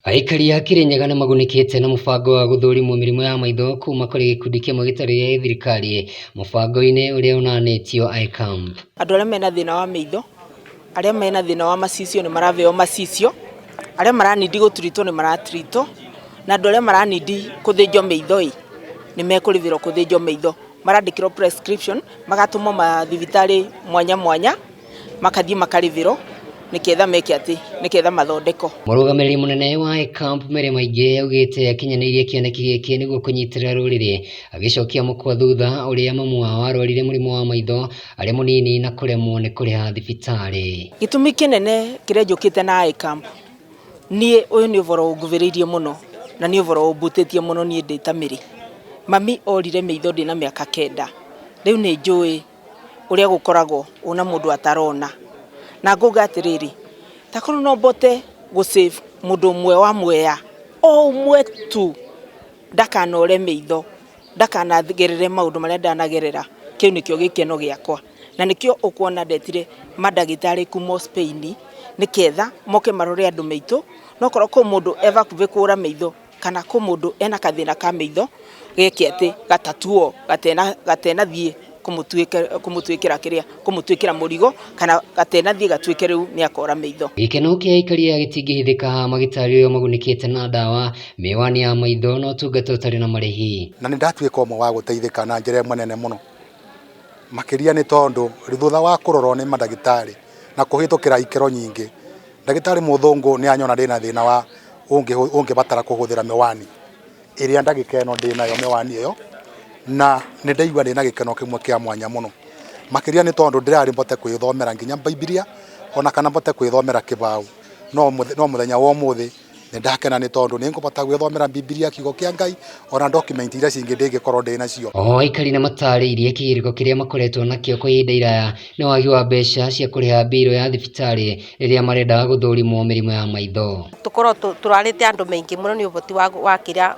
Aikari a Kirinyaga nĩmagunĩkĩte na mũbango wa gũthũrimwo mĩrimũ ya maitho kuma kũrĩ gĩkundi kĩmwe gĩtarĩ gĩa gĩthirikari mũbango-inĩ ũrĩa ũnanĩtio iCamp. Andũ arĩa mena thĩna wa maitho, arĩa mena thĩna wa macicio nĩ maraveo macicio, arĩa maranindi gũtiritwo nĩ maratiritwo, na andũ arĩa maranindi kũthĩnjwo maitho ĩ, nĩ mekũrĩhĩrwo kũthĩnjwo maitho. Marandĩkĩrwo prescription, magatũmwo mathibitarĩ mwanya mwanya, makathiĩ makarĩhĩrwo nĩketha meke atĩ, nĩketha mathondekwo. Mũrũgamĩrĩri mũnene wa iCamp Mary Maingĩ augĩte akinyanĩirie kĩoneki gĩkĩ nĩguo kũnyitĩrĩra rũrĩrĩ, agĩcokia mũkwa thutha ũrĩa mamu wao arwarire mũrimũ wa maitho arĩ mũnini na kũremwo nĩ kũrĩha thibitarĩ. Gĩtũmi kĩnene kĩrĩa njũkĩte na iCamp, niĩ ũyũ nĩ ũboro ũnguvĩrĩirie mũno na nĩ ũboro ũmbutĩtie mũno niĩ ndĩ ta Mary. Mami orire maitho ndĩna mĩaka 9, rĩu nĩ njũĩ ũrĩa gũkoragwo ona mũndũ atarona. Na ngauga atĩrĩrĩ, takorwo no mbote gũ save mũndũ ũmwe wa Mwea, o ũmwe tu, ndakanore maitho, ndakanagerere maũndũ marĩa ndanagerera, kĩu nĩkĩo gĩkeno gĩakwa. Na nĩkĩo ũkuona ndetire mandagĩtarĩ kuma Spain, nĩketha moke marore andũ maitũ, nokorwo kwĩ mũndũ e hakuhĩ kũra maitho, kana kwĩ mũndũ ena gathĩna ka maitho, geke atĩ gatatuo gatenathiĩ kũmũtuĩkĩra kĩrĩa, kũmũtuĩkĩra mũrigo, kana gatenathiĩ gatuĩke rĩu nĩ akora maitho. Gĩkeno kĩa aikari aya gĩtingĩhithĩka magĩtarĩrio magunĩkĩte na ndawa, mĩwani ya maitho na ũtungata ũtarĩ na marĩhi. Na nĩ ndatuĩka ũmwe wa gũteithĩka na njĩra ĩmwe nene mũno, makĩria nĩ tondũ thutha wa kũrorwo nĩ mandagĩtarĩ na kũhĩtũkĩra ikĩro nyingĩ, ndagĩtarĩ mũthũngũ nĩ anyona ndĩna thĩna wa ũngĩbatara kũhũthĩra mĩwani ĩrĩa ndagĩka ĩno ndĩnayo mĩwani ĩyo, na nĩ ndaigua ndĩna gĩkeno kĩmwe kĩa mwanya mũno, makĩria nĩ tondũ ndĩrarĩ mbote kwĩthomera nginya Bibilia ona kana mbote kwĩthomera kĩbaũ, no mũthenya wa ũmũthĩ nĩ ndakena nĩ tondũ nĩ ngũbota gwĩthomera Bibilia kiugo kĩa Ngai ona document iria cingĩ ndĩngĩkorwo ndĩnacio. Oho aikari nĩ matarĩirie kĩgirĩko kĩrĩa makoretwo nakĩo kwa ihinda iraya nĩ wagi wa mbeca cia kũrĩha mbirũ ya thibitarĩ rĩrĩa marenda gũthũrimwo mĩrimũ ya maitho. Tũkorwo tũrwarĩte andũ maingĩ mũno nĩ ũhoti wa kĩrĩa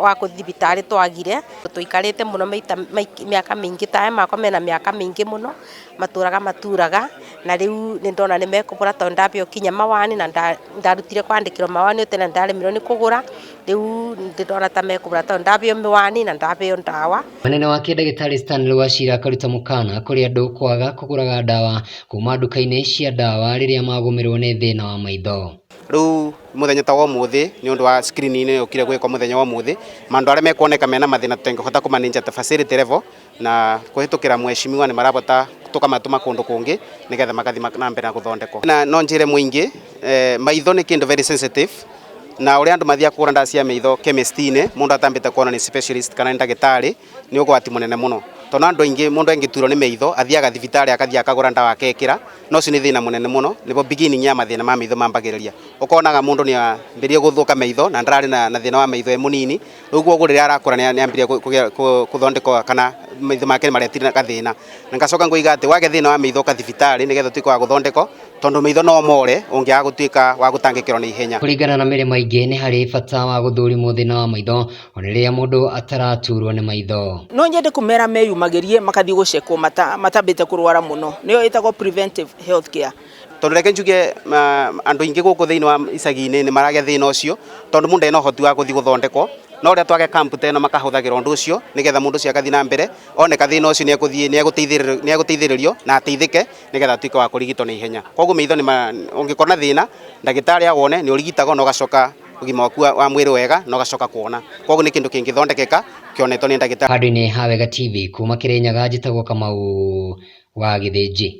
wa kũthiĩ thibitarĩ twagire, tũikarĩte mũno mĩaka mĩingĩ ta aya makwa mena mĩaka mĩingĩ mũno, matũraga maturaga, na rĩu nĩ ndona nĩ mekũbora tondũ ndambia ũkinya mawani na ndarutire kwandĩkĩrwo mawani tene ndaremirwo nĩ kũgũra, rĩu nĩ ndona ta mekũbora tondũ ndabeo mĩwani na ndabeo ndawa. Mũnene wake ndagĩtarĩ Stanley Wachira akaruta mũkana kũrĩ andũ kwaga kũgũraga ndawa kuma nduka-inĩ cia ndawa rĩrĩa magũmĩrwo nĩ thĩna wa maitho. Rĩu mũthenya ta wa ũmũthĩ nĩ ũndũ wa screening ĩno yũkire gwĩkwo mũthenya wa ũmũthĩ, maũndũ arĩa mekuoneka mena mathĩna tũtengĩhota kũmanĩnja ta facility level na kũhĩtũkĩra mheshimiwa nĩ marabota tũkamatũma kũndũ kũngĩ nĩgetha magathiĩ na mbere na gũthondekwo. Na no njĩre mũingĩ maitho nĩ kĩndũ very sensitive na ũrĩa andũ mathiaga kũgũra ndawa cia maitho chemist-inĩ mũndũ atambĩte kuona nĩ specialist kana nĩ ndagĩtarĩ nĩ ũgwati mũnene mũno, tondũ andũ aingĩ mũndũ angĩturwo nĩ maitho athiaga thibitarĩ akathiĩ akagũra ndawa akekĩra, na ũcio nĩ thĩna mũnene mũno, nĩguo beginning ya mathĩna ma maitho mambagĩrĩria. Ũkonaga mũndũ nĩ ambĩrĩria gũthũka maitho na ndararĩ na thĩna wa maitho e mũnini, rĩu koguo rĩrĩa arakũra nĩ ambĩrĩria gũthondekwo kana maitho make nĩ maretire gathĩna. Na ngacoka ngoiga atĩ wagĩa thĩna wa maitho ũka thibitarĩ nĩgetha ũtuĩke wa gũthondekwo, tondũ maitho no more ũngĩaga gũtuĩka wa gũtangĩkĩrwo na ihenya. Kũringana na Mary Maingĩ nĩ harĩ bata wa gũthũrimwo thĩna wa maitho ona rĩrĩa mũndũ ataraturwo nĩ maitho. No nyende kũmera meyumagĩrie makathiĩ gũcekwo matambĩte kũrwara mũno, nĩyo ĩtagwo preventive health care. Tondũ reke njuge andũ aingĩ gũkũ thĩinĩ wa icagi-inĩ nĩ maragĩa thĩna ũcio tondũ mũndũ ena ũhoti wa gũthiĩ gũthondekwo, no rĩrĩa twagĩa camp ta ĩno makahũthagĩra ũndũ ũcio nĩgetha mũndũ ũcio agathiĩ na mbere, oneka thĩna ũcio nĩ egũthiĩ nĩ egũteithĩrĩrio na ateithĩke nĩgetha atuĩke wa kũrigitwo na ihenya. Koguo maitho ũngĩkorwo na thĩna ndagĩtarĩ awone nĩ ũrigitagwo na ũgacoka ũgima waku wa mwĩrĩ wega na ũgacoka kuona. Koguo nĩ kĩndũ kĩngĩthondekeka kĩonetwo nĩ ndagĩtarĩ. Handũ-inĩ ha Wega TV kuma Kĩrĩnyaga njĩtagwo Kamau wa Gĩthĩnji.